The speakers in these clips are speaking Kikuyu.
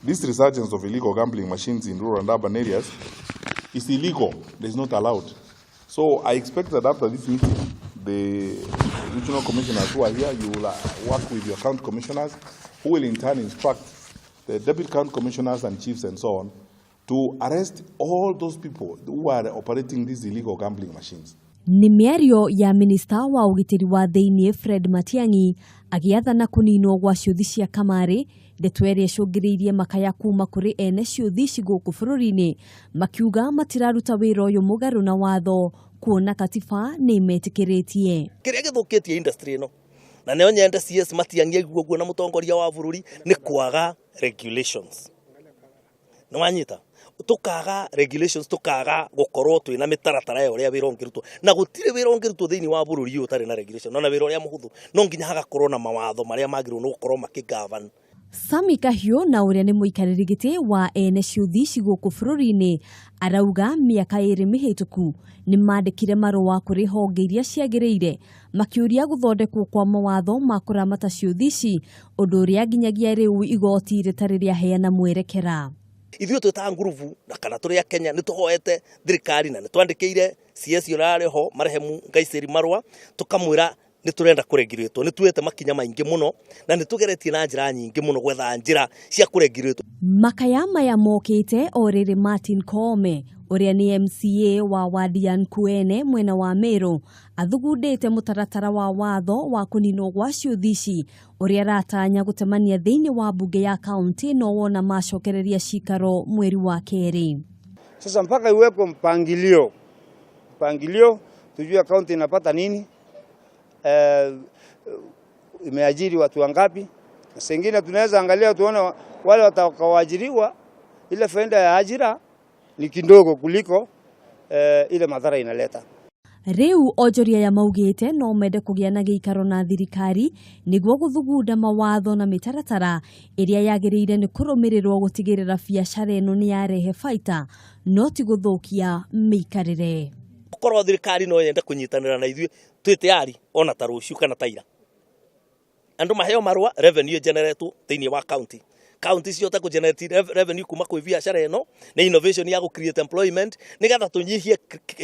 This resurgence of illegal gambling machines in rural and urban areas is illegal. It is not allowed. So I expect that after this meeting, the regional commissioners who are here, you will work with your county commissioners, who will in turn instruct the deputy county commissioners and chiefs and so on to arrest all those people who are operating these illegal gambling machines. Nĩ mĩario ya minista wa ũgitĩri wa thĩinĩ Fred Matiang'i agĩathana kũninwo gwa ciũthi cia kamarĩ, ndeto ĩrĩa ĩcũngĩrĩirie makaya kuma kũrĩ ene ciũthi ici gũkũ bũrũri-inĩ, makiuga matiraruta wĩra ũyũ mũgarũ na watho kuona katiba nĩ ĩmetĩkĩrĩtie. Kĩrĩa gĩthũkĩtie industry ĩno, na nĩyo nyende CS Matiang'i aigua ũguo na mũtongoria wa bũrũri, nĩ kwaga regulations. Nĩ wanyita? Tukaga regulations, tukaga gukorwo twina mitaratara ya uria wira ungirutwo, na gutire wira ungirutwo thiini wa bururi uyu utari na regulation. Ona wira uria muhuthu no nginya hagakorwo na mawatho maria magirwo ni gukorwo makigovern. Sami Kahiũ na ũrĩa nĩ mũikarĩri gĩtĩ wa ene ciũthi ici gũkũ bũrũri-inĩ arauga mĩaka 2 mĩhĩtũku nĩ mandĩkire marũa kũrĩ honge iria ciagĩrĩire makĩũria gũthondekwo kwa mawatho ma kũramata ciũthi ici, ũndũ ũrĩa nginyagia rĩu igoti rĩtarĩ rĩaheana mwerekera. Ithuĩ twĩ ta ngurubu na kana tũrĩ a Kenya nĩ tũhoete thirikari na nĩ twandĩkĩire CS ũrĩa arĩ ho marehemu Nkaissery marũa, tũkamwĩra nĩ tũrenda kũregiretwo, nĩ tuoete makinya maingĩ mũno na nĩ tũgeretie na njĩra nyingĩ mũno gwetha njĩra cia kũregiretwo. Makaya maya mokĩte o rĩrĩ Martin Koome ũrĩa nĩ MCA wa wadi ya Nkuene mwena wa Meru athugundĩte mũtaratara wa watho wa kũninwo gwa ciũthi ici ũrĩa aratanya gũtemania thĩinĩ wa mbunge ya kaunti no wona macokereria cikaro mweri wa 2. Sasa mpaka iwekwe mpangilio, mpangilio tujue kaunti inapata nini, imeajiri watu wangapi. Sengine tunaweza angalia tuone wale watakaoajiriwa, ile faida ya ajira ni kidogo kuliko ile madhara inaleta. Rĩu onjoria aya maugĩte no mende kũgĩa na gĩikaro na thirikari nĩguo gũthugunda mawatho na mĩtaratara ĩrĩa yagĩrĩire nĩ kũrũmĩrĩrwo gũtigĩrĩra biacara ĩno nĩ yarehe baita no ti gũthũkia mĩikarĩre. Korwo thirikari no yende kũnyitanĩra na ithuĩ twĩ tayari ona ta rũciũ kana ta ira. Andũ maheo marũa, revenue generatwo thĩinĩ wa county. County cihote kũ generate revenue kuma kwĩ biacara ĩno na innovation ya gũ create employment nĩgetha tũnyihie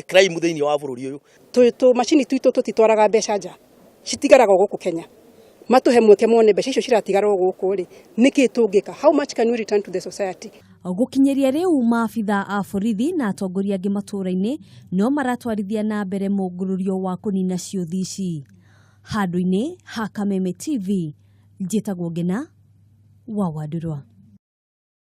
crime thĩinĩ wa bũrũri ũyũ. Tũ macini twitũ tũtitwaraga mbeca nja, citigaraga gũkũ Kenya. Matũhe mweke mone mbeca icio ciratigara gũkũ rĩ, nĩkĩ tũngĩka? How much can we return to the society? Gũkinyĩria rĩu maabitha a borithi na atongoria angĩ matũũra-inĩ no maratwarithia na mbere mũngũrũrio wa kũnina ciũthi ici. Handũ-inĩ ha Kameme TV, njĩtagwo Ngina wa Wandurwa.